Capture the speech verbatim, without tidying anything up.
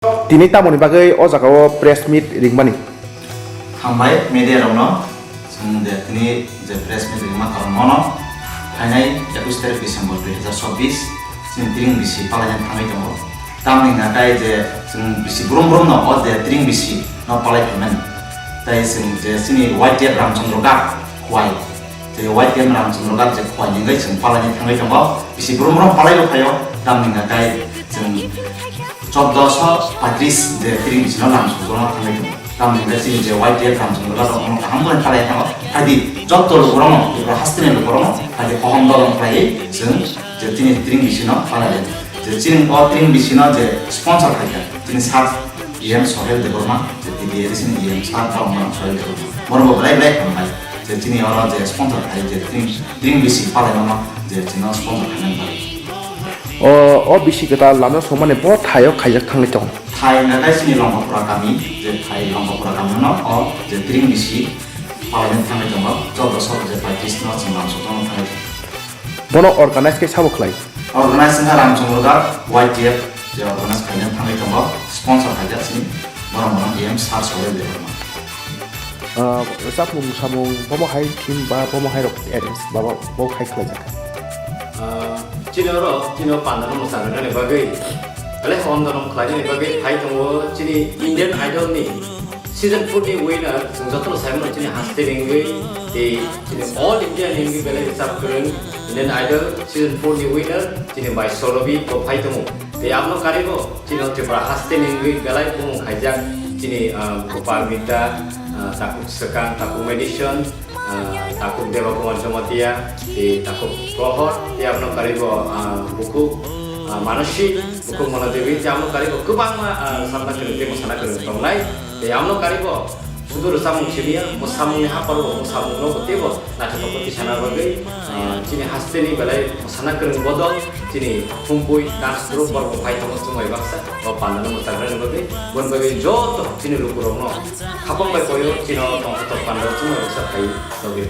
Tini tamoni bagwi o jagao press meet ringmani? Hambai media rokno, chwng je tini je press meet ringma karon mono phainai ekush tarik December dui hazar chobbish chini tring bisi palaina thangwi tongo. Tamni hwnkha khe je chwng bisi brum brum no o je tring bisi no palai phaimani. Tai chwng je chini Y T F Ramchandra Ghat Khowai, je Y T F Ramchandra Ghat je Khowai ni wngwi chwng palaina thangwi tongo. Bisi brum brum palai rw phaio, tamni hwnkha khe chwng chordoso patris je tring bisi no Ramchandra no thangwi tongo. Tamni hwnkhe chini je Y T F Ramchandra Ghat rok no kaham khe palai thango. Haidi jotto lukurokno, Tripura hasteni lukurokno haidi kohom dolong khlaiwi chwng je chini tring bisi no palai. Je chini o tring bisi no je sponsor khaikha chini sir E M Sohel Debbarma, je T D A D C ni E M sir Bhagwan Sohel Debbarma. Borok bo belai belai hambai. Je chini oro je sponsor khai je tring, tring bisi palai mano je chini sponsor khainani bagwi. O, o bisi kwtal lamno songmani bo thaio khaijak thangwi tongo. Thai hwnkha khe chini Longkapura kami, je thai Longkapura kami no o je tring bisi palaina thangwi tongo, chordoso je patris no chwng Ramchandra no thangwi tongo. Bono organize khe sabo khlai? Organize wngkha Ramchandra Ghat Y T F, je organize khaina thangwi tongo, sponsor khaijak chini borok bono E M sir Sohel Debbarma. Ah, rwchapmung samung bomo hai theme ba bomo hai rok arrange ba bo, bo hai khlaijak? Ah, chini oro, chini o pandano mwchanani bagwi, ale hondonong khlainani bagwi phai tongo chini Indian Idol ni season four ni winner, chwng jotono sai mano chini haste ni wngwi, tei chini All India ni wngwi belai rwchap kwrwng Indian Idol season four ni winner, chini bai Solobi bo phai tongo. Tei abono karibo chini o Tripura haste ni wngwi belai bumung khaijak chini, ah, Parmita, ah, takhuk swkang, takhuk Madison, ah, takhuk Deba Kumar Jamatia, tei takhuk Prohor, tei abono karibo, ah, bukhuk, ah, Manasi, bukhuk Mona Devi, tei abono karibo kwbangma, ah, samna kwrwng tei mwsana kwrwng tongnai. Tei abono karibo sudu rwchapmung simiya, mwsamungni haparo bo mwsamungno bo teibo naithotok khe tisana bagwi, ah, chini hasteni belai mwsana kwrwng bodol, chini Humpui dance group borok bo phai tongo chumui baksa, o pandano mwchakrani bagwi, boni bagwi joto chini lukurokno khapang bai koyo chini o tongthok pandao chumui baksa phai togwi.